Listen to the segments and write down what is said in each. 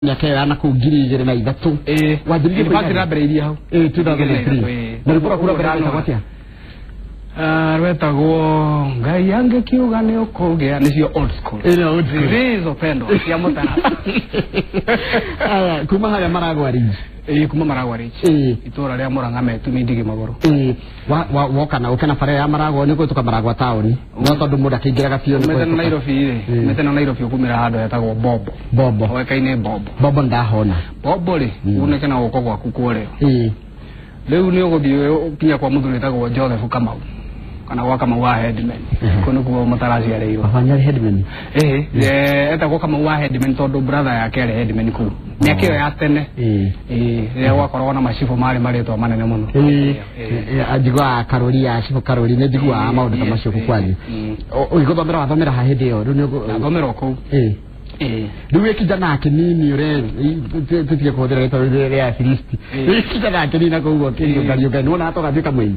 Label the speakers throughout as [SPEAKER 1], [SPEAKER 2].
[SPEAKER 1] Mĩaka ĩyo ya nakũu 2003 wanjĩrĩirie
[SPEAKER 2] In fact,
[SPEAKER 1] kũina rĩ?
[SPEAKER 2] Ndambĩrĩirie hau.
[SPEAKER 1] 2003. Na rwĩmbo rwaku rwa mbere rwetagwo atĩa?
[SPEAKER 2] Ah, rwetagwo "Ngai Angĩkiuga Nĩ Ũkũgĩa", nĩcio old school.
[SPEAKER 1] Ĩno old school.
[SPEAKER 2] Zilizopendwa cia mũtaraba.
[SPEAKER 1] Aya, kuma harĩa Maragwa Ridge.
[SPEAKER 2] Ĩĩ, kuma Maragwa Ridge, itũra rĩa Mũrang'a, Metumi Ndigi Magũrũ.
[SPEAKER 1] Ĩĩ, woka na ũke na bara ya Maragwa nĩ kũhĩtũka Maragwa taũni, no tondũ mũndũ akĩingĩraga biũ nĩ
[SPEAKER 2] Umĩte na
[SPEAKER 1] kũhĩtũka.
[SPEAKER 2] Nairobi rĩ, umĩte na Nairobi ũkumĩra handũ hetagwo Bombo.
[SPEAKER 1] Bombo.
[SPEAKER 2] Oĩkaine Bombo.
[SPEAKER 1] Bombo ndahona.
[SPEAKER 2] Bombo rĩ, unĩke na guoko gwaku kũrĩo. Rĩu nĩ ũgũthiĩ ũkinya kwa mũthuri wĩtagwo Joseph Kamau, kana gwa Kamau wa headman. Kũu nĩkuo mũtaraciarĩirwo.
[SPEAKER 1] Baba nĩ arĩ headman?
[SPEAKER 2] Ĩĩ, etagwo Kamau wa headman tondũ brother yake arĩ headman kũu mĩaka ĩyo ya tene. Ĩĩ, rĩrĩa gwakoragwo na macibũ marĩ marĩtwa manene mũno.
[SPEAKER 1] Ĩĩ, njiguaga Karũri ya cibũ Karũri, nĩ njiguaga maũndũ ta macio kũ kwanyu. Ũgĩgũthomera wathomera ha hĩndĩ ĩyo rĩu nĩ
[SPEAKER 2] Nathomera o kũu. Ĩĩ.
[SPEAKER 1] Rĩu wĩ kijana kĩnini ũre tũtige kũhũthĩra rĩtwa rĩu rĩa Filisti. Wĩ kijana kĩnini na koguo kĩriũngariũnga nĩ wonaga togathuĩka mũini?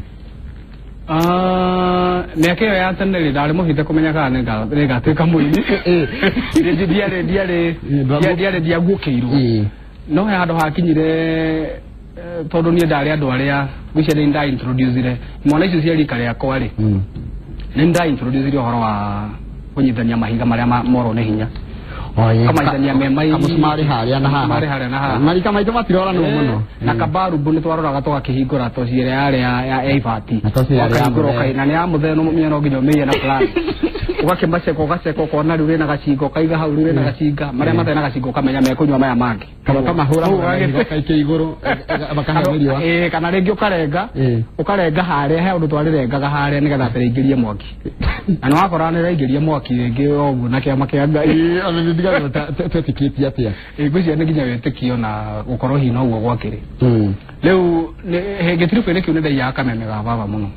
[SPEAKER 2] Ah, mĩaka ĩyo ya tene rĩ, ndarĩ mũhite kũmenya kana nĩngatuĩka mũini. Ndiarĩ ndiarĩ ndiaguũkĩirwo. No he handũ hakinyire, tondũ niĩ ndarĩ andũ arĩa ngwĩciria nĩ nda introducire mwana icio cia rika rĩakwa rĩ, nĩ nda introducire ũhoro wa kũnyitania mahiga marĩa morwo nĩ hinya. Kamanyithania me mai-
[SPEAKER 1] Kamũcumarĩ harĩa na haha.
[SPEAKER 2] Kamũcumarĩ harĩa na haha.
[SPEAKER 1] Marika maitũ matiroranwo mũno.
[SPEAKER 2] Na kabarubu nĩ twaroraga tũgakĩhingũra toci ĩrĩa yarĩ ya ibati.
[SPEAKER 1] Na toci yarĩ ya
[SPEAKER 2] Ũkahingũra
[SPEAKER 1] mũthee.
[SPEAKER 2] na nĩ ya mũthee, no mũmenya no nginya ũmĩiye na plan, ũgakĩmaceka, ũgaceka, ũkona rĩu rĩna gacinga, ũkaiga hau rĩu rĩna gacinga, marĩa matarĩ na gacinga ũkamenya mekũnyua maya mangĩ.
[SPEAKER 1] Kana ũkamahũra
[SPEAKER 2] Ũguo
[SPEAKER 1] gaikia igũrũ makahĩa nĩ riũa.
[SPEAKER 2] Ĩĩ, kana rĩngĩ ũkarenga, ũkarenga harĩa he ũndũ twarĩrengaga harĩa nĩgetha atĩrĩingĩrie mwaki, na nĩ wakora nĩ ũraingĩria mwaki rĩngĩ o ũguo na kĩama kĩa Ngai.
[SPEAKER 1] Ĩĩ, ona nĩ ndigagwo twetĩkĩtie atĩa.
[SPEAKER 2] Ĩĩ, ngwĩciria nĩ nginya wĩtĩkio na gũkorwo hihi noguo gwakĩrĩ. Rĩu gĩtiribũ-inĩ kĩu nĩ ndaiyaga kameme ga baba mũno.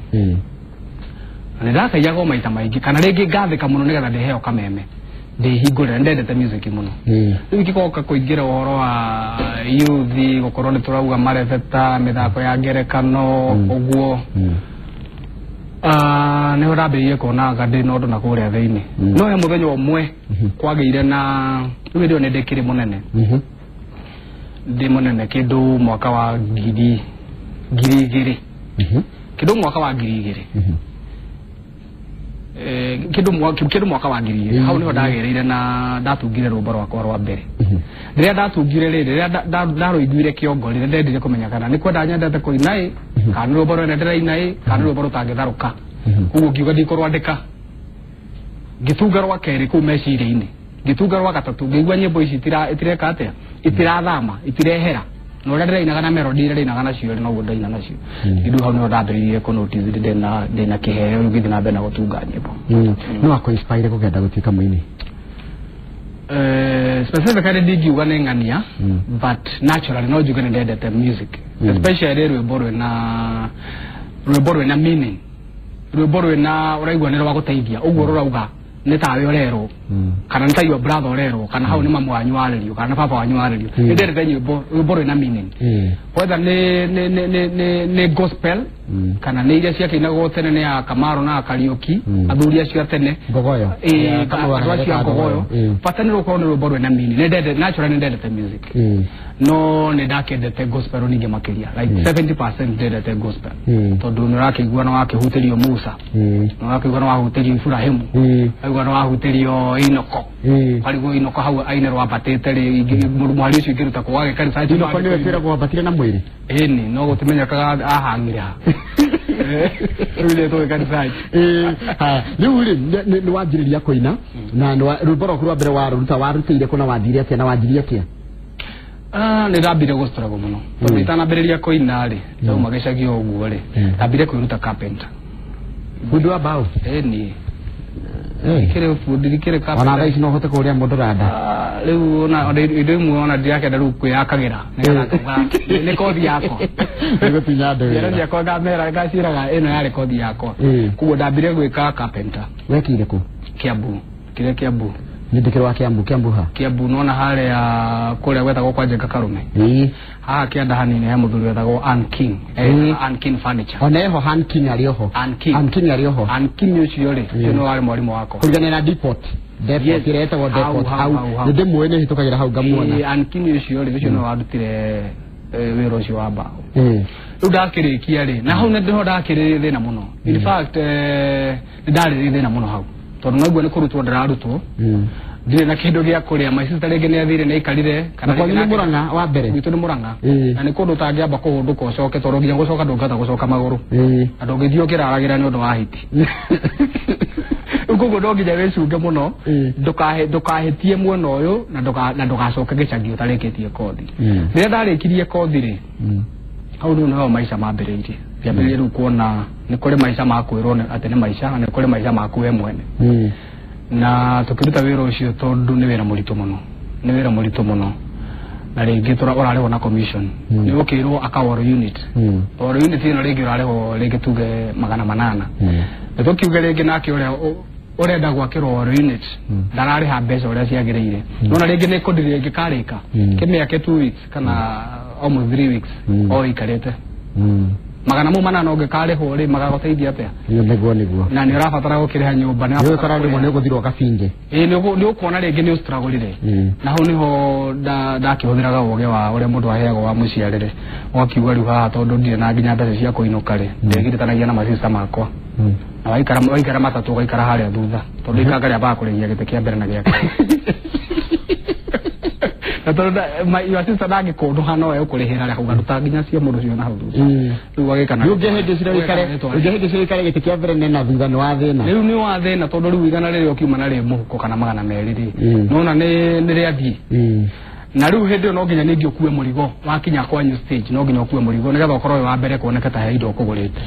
[SPEAKER 2] Na nĩ ndakaiyaga o maita maingĩ, kana rĩngĩ ngathĩka mũno nĩgetha ndĩheo kameme ndĩhingũrĩre. Ndendete music mũno. Rĩu ikĩgoka kũingĩra ũhoro wa youth, gũkorwo nĩ tũrauga marebeta, mĩthako ya ngerekano ũguo. Ah, nĩho ndambĩrĩirie kuona anga ndĩ na ũndũ na kũrĩa thĩinĩ. No he mũthenya ũmwe kwagĩire na rĩu hĩndĩ ĩyo nĩ ndĩkĩrĩ mũnene, ndĩ mũnene kĩndũ mwaka wa 2000, kĩndũ mwaka wa 2000, kĩndũ mwaka wa 2000. Hau nĩho ndagĩrĩire na ndatungire rwĩmbo rwakwa rwa mbere. Rĩrĩa ndatungire rĩ, rĩrĩa ndarũiguire kĩongo rĩrĩa ndendire kũmenya kana nĩ kwenda nyendete kũina ĩ, kana nĩ rwĩmbo rwene ndĩraina ĩ, kana nĩ rwĩmbo rũtangĩtharũka. Koguo ngiuga ndikũrwandĩka. Ngĩtunga rwa kerĩ kũu meciria-inĩ, ngĩtunga rwa gatatũ, ngĩigua nyĩmbo ici itireka atĩa, itirathama, itirehera, na ũrĩa ndĩrainaga na melody iria ndĩrainaga nacio rĩ, noguo ndĩraina nacio. Rĩu hau nĩho ndambĩrĩirie kũ notice ndĩna kĩheo. Rĩu ngĩthiĩ na mbere na gũtunga nyĩmbo.
[SPEAKER 1] Nĩ wakũ-inspire kũgenda gũtuĩka mũini?
[SPEAKER 2] Specifically ndingiuga nĩ ng'ania, but naturally no njuge nĩ ndendete music, especially rwĩmbo rwĩna meaning, rwĩmbo rwĩna ũraigua nĩ rwa gũteithia ũguo rũrauga, nĩ tawe ũrerwo, kana nĩ ta your brother ũrerwo, kana hau nĩ mamu wanyu warĩrio, kana nĩ baba wanyu warĩrio. Nĩ ndendete nyĩmbo, rwĩmbo rwĩna meaning, whether nĩ gospel kana nĩ iria ciakĩinagwo tene nĩ ya Kamaro na Kariũki, athuri acio a tene.
[SPEAKER 1] Ngogoyo.
[SPEAKER 2] Ĩĩ,
[SPEAKER 1] Ya Kamau.
[SPEAKER 2] Andũ acio a Ngogoyo. Bata nĩ rũkorwo nĩ rwĩmbo rwĩna meaning. Nĩ ndendete, naturally nĩ ndendete music, no nĩ ndakĩendete gospel ningĩ makĩria, like 70% ndendete gospel, tondũ nĩ ũrakĩigua nĩ wakĩhutĩrio Musa, nĩ wakĩigua nĩ wahutĩrio Iburahĩmu, ũkaigua nĩ wahutĩrio Inoko, karigwo Inoko hau aine rwambatĩte rĩ, mũhari ũcio ingĩruta kũ wagĩka research.
[SPEAKER 1] Inoko nĩwe kwĩragwo wambatire na mwĩrĩ.
[SPEAKER 2] Ĩni, no gũtimenyekaga ahang'ire ha. Rĩu nĩ tũgĩka research.
[SPEAKER 1] Ĩĩ, haya, rĩu rĩ nĩ wanjĩrĩria kũina na rwĩmbo rwaku rwa mbere warũruta warutĩire kũ, na wathire atĩa, na wanjirie atĩa?
[SPEAKER 2] Ah, nĩ ndambire gũ struggle mũno tondũ itanambĩrĩria kũina rĩ, ndauma gĩcagi o ũguo rĩ, ndambire kwĩruta carpenter.
[SPEAKER 1] Bundi wa mbaũ?
[SPEAKER 2] Ĩni. Kĩrĩ bundi, kĩrĩ
[SPEAKER 1] Ona thaa
[SPEAKER 2] carpenter.
[SPEAKER 1] ici no ũhote kũrĩa mũndũ randa?
[SPEAKER 2] Ah, rĩu ona indo imwe ona ndirakenda rĩu kwĩyakagĩra nĩgetha ngauga nĩ kothi yakwa.
[SPEAKER 1] Nĩ gũtinya andũ
[SPEAKER 2] Ciana
[SPEAKER 1] wĩra.
[SPEAKER 2] ciakwa ngamera, ngaciĩraga ĩno yarĩ kothi yakwa. Koguo ndambire gwĩka carpenter.
[SPEAKER 1] Wekire kũ?
[SPEAKER 2] Kiambu, kĩrĩa Kiambu.
[SPEAKER 1] Nĩ ndĩkĩrĩ wa Kiambu, Kiambu ha?
[SPEAKER 2] Kiambu nona harĩa kũrĩa gwetagwo kwa Njenga Karume. Haha kĩanda hanini he mũthuri wetagwo Ann King. Ann King Furniture.
[SPEAKER 1] Ona eho Han King arĩ oho.
[SPEAKER 2] Ann King.
[SPEAKER 1] Ann King arĩ oho.
[SPEAKER 2] Ann King ũcio rĩ, ũcio nĩwe warĩ mwarimũ wakwa.
[SPEAKER 1] Kũrigania na depot. Depot ĩrĩa ĩtagwo depot hau
[SPEAKER 2] hau.
[SPEAKER 1] Nĩ ndĩmũĩ, nĩ hĩtũkagĩra hau ngamuona.
[SPEAKER 2] Ĩĩ, Ankini ũcio rĩ, ũcio nĩwe warutire wĩra ũcio wa mbaũ. Rĩu ndakĩrĩkia rĩ, na hau nĩho ndakĩrĩ thĩna mũno. In fact, nĩ ndarĩ thĩna mũno hau, tondũ naguo nĩ kũrutwo ndĩrarutwo, ndirĩ na kĩndũ gĩa kũrĩa. My sister rĩngĩ nĩ athire, nĩ aikarire.
[SPEAKER 1] Na kwanyu nĩ Mũrang'a wa mbere?
[SPEAKER 2] Gwitũ nĩ Mũrang'a. Na nĩ kũndũ ũtangĩamba kũhũndũka ũcoke, tondũ nginya gũcoka ndũngĩhota gũcoka magũrũ, na ndũngĩthiĩ ũkĩraragĩra nĩ ũndũ wa hiti. Rĩu koguo no nginya wĩcunge mũno, ndũkahĩtie mwena ũyũ na ndũgacoke gĩcagi ũtarĩkĩtie kothi. Rĩrĩa ndarĩkirie kothi rĩ, hau rĩu nĩho maica mambĩrĩirie. Ngĩambĩrĩria rĩu kuona nĩ kũrĩ maica ma kwĩrwo atĩ nĩ maica, na nĩ kũrĩ maica maku we mwene. Na tũkĩruta wĩra ũcio, tondũ nĩ wĩra mũritũ mũno, nĩ wĩra mũritũ mũno, na rĩngĩ ũrarĩhwo na commission. Nĩ ũkĩrwo aka wall unit, wall unit ĩno rĩngĩ ũrarĩhwo rĩngĩ tuge 800. Na tũkiuge rĩngĩ nake ũrĩa ũrenda gwakĩrwo wall unit ndararĩha mbeca ũrĩa ciagĩrĩire, nona rĩngĩ nĩ kũndĩ rĩngĩ karĩka kĩmĩake 2 weeks kana almost 3 weeks o ikarĩte. Magana mau manana ũngĩkarĩhwo rĩ, magagũteithia atĩa?
[SPEAKER 1] Nĩguo.
[SPEAKER 2] Na nĩ ũrabatara gũkĩrĩha nyũmba, nĩ
[SPEAKER 1] Nĩ
[SPEAKER 2] ũrabatara
[SPEAKER 1] ũkora rĩmwe
[SPEAKER 2] kũrĩha.
[SPEAKER 1] Nĩ ũgũthirwo kabinje.
[SPEAKER 2] Ĩĩ, nĩ ũkuona rĩngĩ nĩ ũstruggle. Na hau nĩho ndakĩhũthĩraga ũgĩ wa ũrĩa mũndũ aheagwo wa mũciarĩre, ũgakiuga rĩu haha tondũ ndirĩ na nginya mbeca cia kũinũka rĩ, ndĩgiritanagia na macista makwa. Na waikara matatũ ũgaikara harĩa thutha, tondũ ikanga rĩambaga kũrĩhia gĩtĩ kĩa mbere na gĩa kerĩ, na tondũ your sister ndangĩkũndũha, no egũkũrĩhĩra rĩ, akauga ndũta nginya cia mũndũ cio na hau thutha. Rĩu ũgagĩka na
[SPEAKER 1] Rĩu ũngĩhĩngĩcire ũikare, ũngĩhĩngĩcire ũikare gĩtĩ kĩa mbere nena thutha, nĩ wa thĩna.
[SPEAKER 2] Rĩu nĩ wa thĩna, tondũ rĩu 100 rĩrĩa ũkiuma narĩo mũhuko kana 200 rĩ, nona nĩ rĩathiĩ. Na rĩu hĩndĩ ĩyo no nginya ningĩ ũkue mũrigo. Wakinya kwanyu stage, no nginya ũkue mũrigo nĩgetha ũkorwo wĩ wa mbere kuoneka ta he indo ũkũgũrĩte.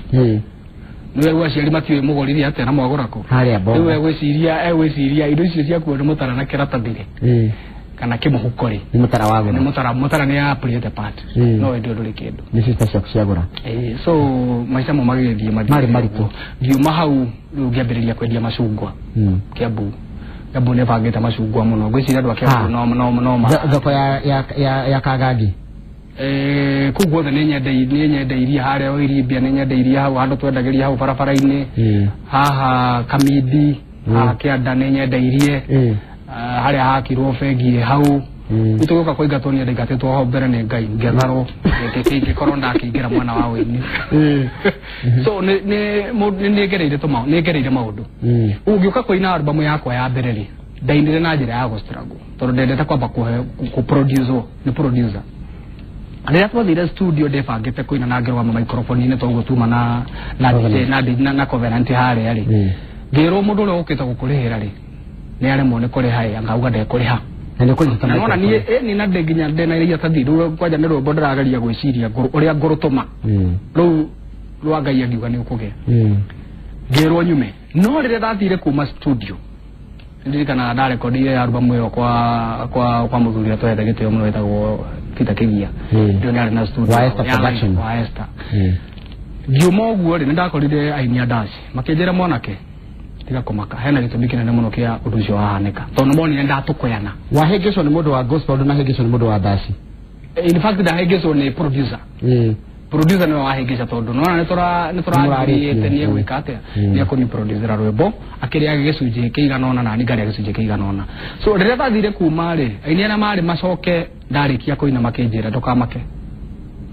[SPEAKER 2] Nĩ rĩu aciari matiũĩ mũgũrire atĩa na mwagũra kũ.
[SPEAKER 1] Harĩa
[SPEAKER 2] Rĩu
[SPEAKER 1] mbombo.
[SPEAKER 2] Egwĩciria indo icio ciakuo nĩ mũtara na kĩratathi rĩ, kana kĩmũhuko rĩ.
[SPEAKER 1] Nĩ mũtara wagũra.
[SPEAKER 2] Nĩ mũtara, mũtara nĩ ya play the part. No ĩndĩ ndũrĩ kĩndũ.
[SPEAKER 1] Nĩ sister ciaku ciagũra.
[SPEAKER 2] Ĩĩ, so maica mo magĩgĩthiĩ mathiĩte
[SPEAKER 1] Marĩ maritũ.
[SPEAKER 2] ũguo. Ngiuma hau rĩu ngĩambĩrĩria kwendia macungwa. Kiambu, Kiambu nĩ bangĩte macungwa mũno. Ngwĩciria andũ a Kiambu
[SPEAKER 1] Ah.
[SPEAKER 2] no ma
[SPEAKER 1] Thoko ya Kagangi.
[SPEAKER 2] Kũu guothe nĩ nyendeirie harĩa o Irimbia, nĩ nyendeirie hau handũ twendagĩria hau barabara-inĩ, haha Kamindi, haha Kĩanda nĩ nyendeirie. Ah, harĩa hakirwo bengi ĩ hau. Rĩu tũgĩũka kũingatwo, niĩ ndaingatĩtwo hau mbere nĩ Ngai, ngĩtharwo ngĩkorwo ndakĩingĩra mwena wa wĩini. So nĩ ngereire nĩ ngereire maũndũ. Ũngĩũka kũina albamu yakwa ya mbere rĩ, ndainire na njĩra ya gũ struggle, tondũ ndendete kwamba kũhe kũ produce nĩ producer. Rĩrĩa twathire studio, ndĩbangĩte kũina na ngĩrũgama microphone-inĩ toguo tuma na
[SPEAKER 1] Covenant.
[SPEAKER 2] DJ na Covenant harĩa rĩ, ngĩrwo mũndũ ũrĩa ũkĩte gũkũrĩhĩra rĩ, nĩ aremwo nĩ kũrĩha ĩ, angauga ndekũrĩha.
[SPEAKER 1] Na nĩ ũkũnyita
[SPEAKER 2] Na nona
[SPEAKER 1] microphone.
[SPEAKER 2] niĩ ni na ndĩ nginya ndĩna iratathi rĩu, kwanja nĩ rwĩmbo ndĩrageria gwĩciria ũrĩa ngũrũtũma. Rĩu rwa Ngai angiuga nĩ ũkũgĩa. Ngĩrwo nyume, no rĩrĩa ndathire kuma studio, ndirikanaga ndarekondire albamu ĩyo kwa mũthuri ũrĩa twahete gĩtĩo mũno wĩtagwo Peter Kĩgia. Ndio nĩ arĩ na studio
[SPEAKER 1] Wa Esther Production.
[SPEAKER 2] Wa Esther. Ngiuma ũguo rĩ, nĩ ndakorire aini a Dash makĩnjĩra, "Mwanake, tiga kũmaka, hena gĩtũmi kĩnene mũno kĩa ũndũ ũcio wahanĩka," tondũ nĩ monire ndatũkũyana.
[SPEAKER 1] Wahĩngĩcwo nĩ mũndũ wa gospel, ndũnahĩngĩcwo nĩ mũndũ wa ndaci?
[SPEAKER 2] In fact, ndahĩngĩcwo nĩ producer. Producer nĩwe wahĩngĩca, tondũ nona nĩ tũrathiĩte
[SPEAKER 1] Nĩmũrarĩtie.
[SPEAKER 2] nĩ egwĩka atĩa, nĩ ekũni producera rwĩmbo akĩrĩa gĩcunjĩ kĩigana ũna na niĩ ngarĩa gĩcunjĩ kĩigana ũna. So rĩrĩa ndathire kuma rĩ, aini arĩa marĩ macoke ndarĩkia kũina makĩnjĩra, "Ndũkamake,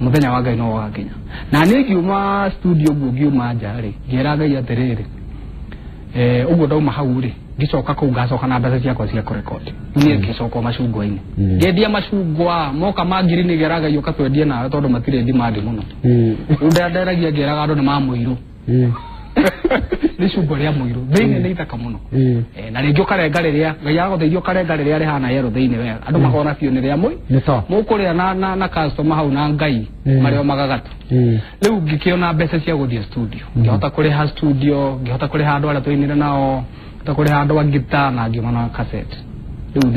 [SPEAKER 2] mũthenya wa Ngai no ũgakinya." Na niĩ ngiuma studio ũguo, ngiuma nja rĩ, ngĩra Ngai atĩrĩrĩ, ũguo ndauma hau rĩ, ngĩcoka kũu ngacoka na mbeca ciakwa cia kũrekodi. Niĩ ngĩcoka o macungwa-inĩ, ngĩendia macungwa moka ma ngiri, nĩ ngera Ngai ũka twendie nawe, tondũ matirĩ demand mũno. Rĩu ndenderagia ngĩraga andũ nĩ ma mũirũ, nĩ cungwa rĩa mũirũ, thĩinĩ nĩ ithaka mũno. Na rĩngĩ ũkarenga, rĩrĩa Ngai agũteithia ũkarenga rĩrĩa rĩhana yellow thĩinĩ wega, andũ makona biũ nĩ rĩa mũi.
[SPEAKER 1] Nĩ to
[SPEAKER 2] Mũkũrĩa na customer hau na Ngai marĩ o magagatu. Rĩu ngĩkĩona mbeca cia gũthiĩ studio, ngĩhota kũrĩha studio, ngĩhota kũrĩha andũ arĩa tũinire nao, ngĩhota kũrĩha andũ a ngita, na ngiuma na cassette. Rĩu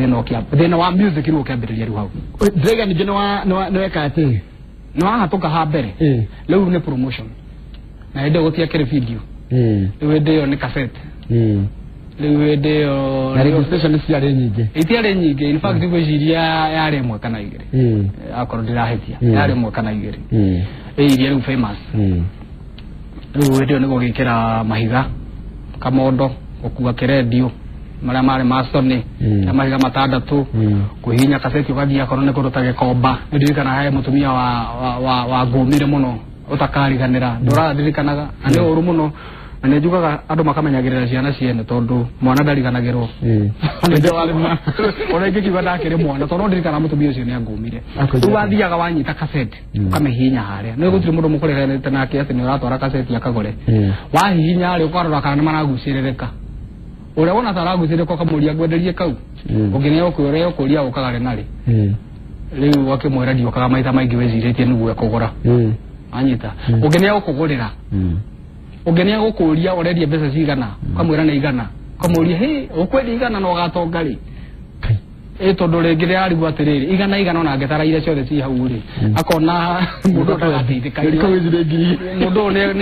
[SPEAKER 2] thĩna wa music rĩu ũkĩambĩrĩria rĩu hau.
[SPEAKER 1] Ndĩraiga ningĩ nĩ weka atĩ
[SPEAKER 2] Nĩ wahatũka ha mbere. Rĩu nĩ promotion, na hĩndĩ ĩyo gũtiakĩrĩ video. Rĩu hĩndĩ ĩyo nĩ cassette. Rĩu hĩndĩ ĩyo
[SPEAKER 1] Na registration ciarĩ nyingĩ?
[SPEAKER 2] Itiarĩ nyingĩ. In fact, ngwĩciria yarĩ ĩmwe kana igĩrĩ. Akorwo ndĩrahĩtia, yarĩ ĩmwe kana igĩrĩ. Ĩ iria rĩu famous. Rĩu hĩndĩ ĩyo nĩ gũgĩkĩra mahiga kamondo, gũkua kĩrendio. marĩa marĩ ma Sony na mahiga matandatũ kũhihinya kaseti ũgathiĩ akorwo nĩ kũndũ ta Gĩkomba. Nĩndirikana he mũtumia wa ngũmire mũno ũtakariganĩra, ndũraririkanaga na nĩ ũru mũno, na nĩ njugaga andũ makamenyagĩrĩra ciana ciene tondũ mwana ndariganagĩrwo. Ona ingĩkiuga ndakĩrĩ mwana tondũ no ndirikana mũtumia ũcio nĩ angũmire. Rĩu wathiaga wanyita kaseti ũkamĩhihinya harĩa, nĩ gũtirĩ mũndũ mũkũreganĩte nake atĩ nĩ ũratwara kaseti akagũre. Wahihinya rĩ ũkarora kana nĩ maragucĩrĩrĩka, ũrĩa wona ta aragucĩrĩrĩka ũkamũria ngwenderie kau, ũngĩ nĩ ũkũria ũkũria ũkaga rĩ narĩ. Rĩu ũgakĩmwĩra ndiũkaga maita maingĩ wĩcirĩtie nĩguo ekũgũra, anyita. Ũngĩ nĩ egũkũgũrĩra, ũngĩ nĩ egũkũria ũrendia mbeca cigana, ũkamwĩra nĩ igana, ũkamũria hĩ ũkwendia igana na ũgatonga rĩ? Ĩ tondũ rĩngĩ rĩrarigwo atĩrĩrĩ igana igana ona angĩtara iria ciothe ci hau rĩ, akona mũndũ ndagateithĩka, mũndũ ũyũ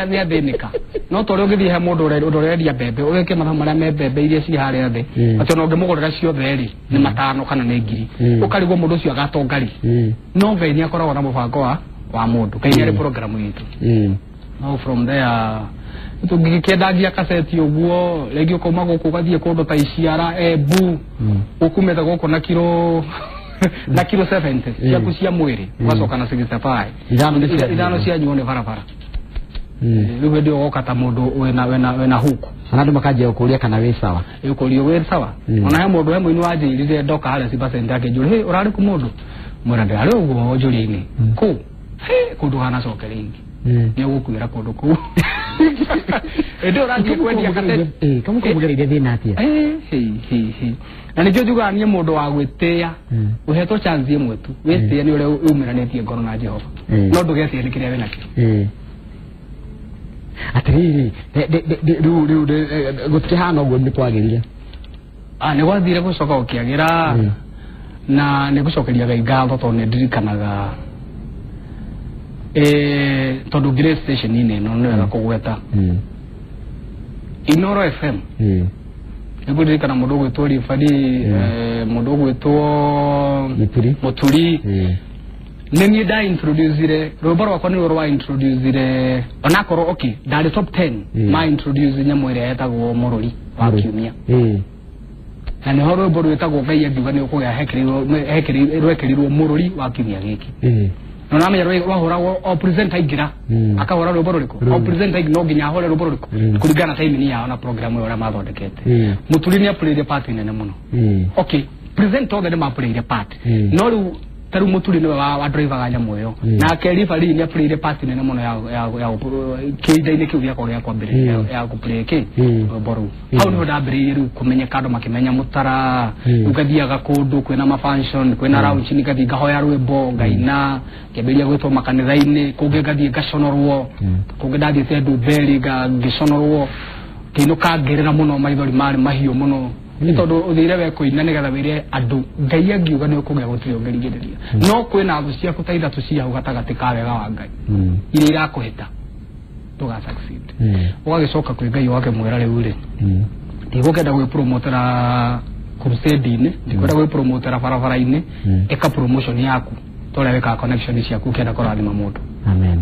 [SPEAKER 2] nĩ athĩnĩka. No ta ũrĩa ũngĩthiĩ he mũndũ ũrendia mbembe ũgeke mathabu marĩa me mbembe iria ci harĩa thĩ, atĩ ona ũngĩmũgũrĩra ciothe rĩ nĩ matano kana nĩ ngiri, ũkarigwo mũndũ ũcio agatonga rĩ. No Ngai nĩ akoragwo na mũbango wa mũndũ, Ngai nĩ arĩ program itũ. No from there tũngĩkĩendagia kaseti ũguo, rĩngĩ ũkauma gũkũ ũgathiĩ kũndũ ta Iciara, Embu, ũkumĩte gũkũ na kiro 70 ciaku cia mwĩrĩ, ũgacoka na 65, ithano cianyuo nĩ barabara. Rĩu hĩndĩ ĩyo ũgoka ta mũndũ wĩna huku,
[SPEAKER 1] na andũ makanjia gũkũria kana wĩ sawa.
[SPEAKER 2] Ũkũrio wĩ sawa. Ona he mũndũ he mũini wanjĩrire ndoka harĩa Simba Center akĩnjũria, hĩ ũrarĩ kũ mũndũ? Mwĩra ndĩrarĩ ũguo njũria-inĩ kũ hĩ kũndũ hanacoke rĩngĩ, nĩ ũgũkuĩra kũndũ kũu ĩndĩ ũrathiĩ kwendia kaseti.
[SPEAKER 1] Kamũkũmũgereire thĩna atĩa?
[SPEAKER 2] Na nĩkĩo njugaga niĩ mũndũ wa gwĩtĩĩa ũhetwo chance ĩmwe tu, wĩtĩe nĩ ũrĩa umĩranĩtie ngoro na Jehova, no ndũgetĩe nĩ kĩrĩa wĩnakĩo.
[SPEAKER 1] Atĩrĩrĩ, rĩu rĩu gũtikĩhana ũguo nĩ kwagĩrire?
[SPEAKER 2] Nĩ gwathire gũcoka gũkĩagĩra, na nĩ ngũcokeria Ngai ngatho tondũ nĩ ndirikanaga tondũ ngĩrĩ station-inĩ ĩno nĩ wega kũgweta Inoro FM. Nĩguo ndirikana mũndũ ũgwĩtwo Ribari, mũndũ ũgwĩtwo Mũturi, nĩ niĩ nda introducire rwĩmbo rwakwa, nĩruo rwa introducire, onakorwo okay ndarĩ top 10 ma introduce nyamũ ĩrĩa yetagwo mũrũri wa kiumia, na nĩho rwĩmbo rwĩtagwo Ngai angiuga nĩ ũkũgĩa rwekĩrirwo mũrũri wa kiumia gĩkĩ. No namenya rwahũragwo o presenter aingĩra akahũra rwĩmbo rũrĩkũ, o presenter no nginya ahũre rwĩmbo rũrĩkũ kũringana na timing yao na program ĩyo ũrĩa mathondekete. Mũturi nĩ aplayire part nene mũno. Okay, presenter othe nĩ maplayire part, no rĩu ta rĩu Mũturi nĩwe wa drivaga nyamũ ĩyo, nake Ribari nĩ aplayire part nene mũno ya kĩhinda-inĩ kĩu gĩakwa gĩa kwambĩrĩria ya gũplay kĩ rwĩmbo rũu. Hau nĩho ndambĩrĩirie rĩu kũmenyeka, andũ makĩmenya Mũtara. Rĩu ngathiaga kũndũ kwĩna ma function, kwĩna launch, ngathiĩ ngahoya rwĩmbo ngaina, ngĩambĩrĩria gwĩtwo makanitha-inĩ, kũngĩ ngathiĩ ngaconorwo, kũngĩ ndathiĩte Ndumberi ngĩconorwo, ngĩinũka ngĩrĩra mũno, maithori marĩ mahiũ mũno, nĩ tondũ ũthire we kũina nĩgetha wĩre andũ Ngai angiuga nĩ ũkũgĩa gũtirĩ ũngĩrigĩrĩria. No kwĩna thũ ciaku ta ithatũ cia hau gatagatĩ ka wega wa Ngai iria irakũhĩta ndũga succeed. Ũgagĩcoka kwĩ Ngai ũgakĩmwĩra rĩu rĩ, ndigũkenda gwĩpromotera crusade-inĩ, ndikwenda gwĩpromotera barabara-inĩ, ĩka promotion yaku ta ũrĩa wĩkaga connection ciaku ũkĩenda kũrathima mũndũ.
[SPEAKER 1] Amen.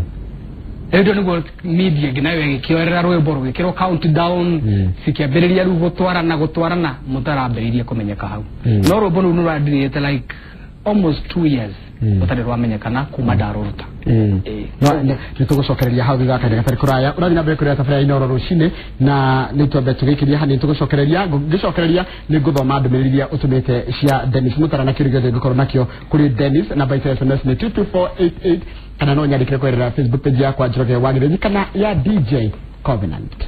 [SPEAKER 2] Rĩu nĩguo media ĩngĩ nayo ĩgĩkĩoerera rwĩmbo rũgĩkĩrwo countdown, cikĩambĩrĩria rĩu gũtwarana mũtarambĩrĩirie kũmenyeka hau. No rwĩmbo rũu nĩ rwandirĩte like almost 2 years rũtarĩ rwamenyekana kuma ndarũruta.
[SPEAKER 1] Nĩ tũgũcokereria hau thutha wa kahinda gatarĩ kũraya. Ũrathiĩ na mbere kũrĩa tabarĩra Inooro rũcinĩ, na nĩ twambe tũgĩkĩria hanini, tũgũcokereria. Ngĩcokereria nĩ ngũthoma ndũmĩrĩri iria ũtũmĩte cia Dennis Mũtara na kĩũria gĩothe ngũkorwo nakĩo kũrĩ Dennis. Namba itũ ya SMS nĩ 22488, kana no nyandĩkĩre kũgerera Facebook page yakwa Njoroge wa Gĩthĩnji kana ya DJ Covenant.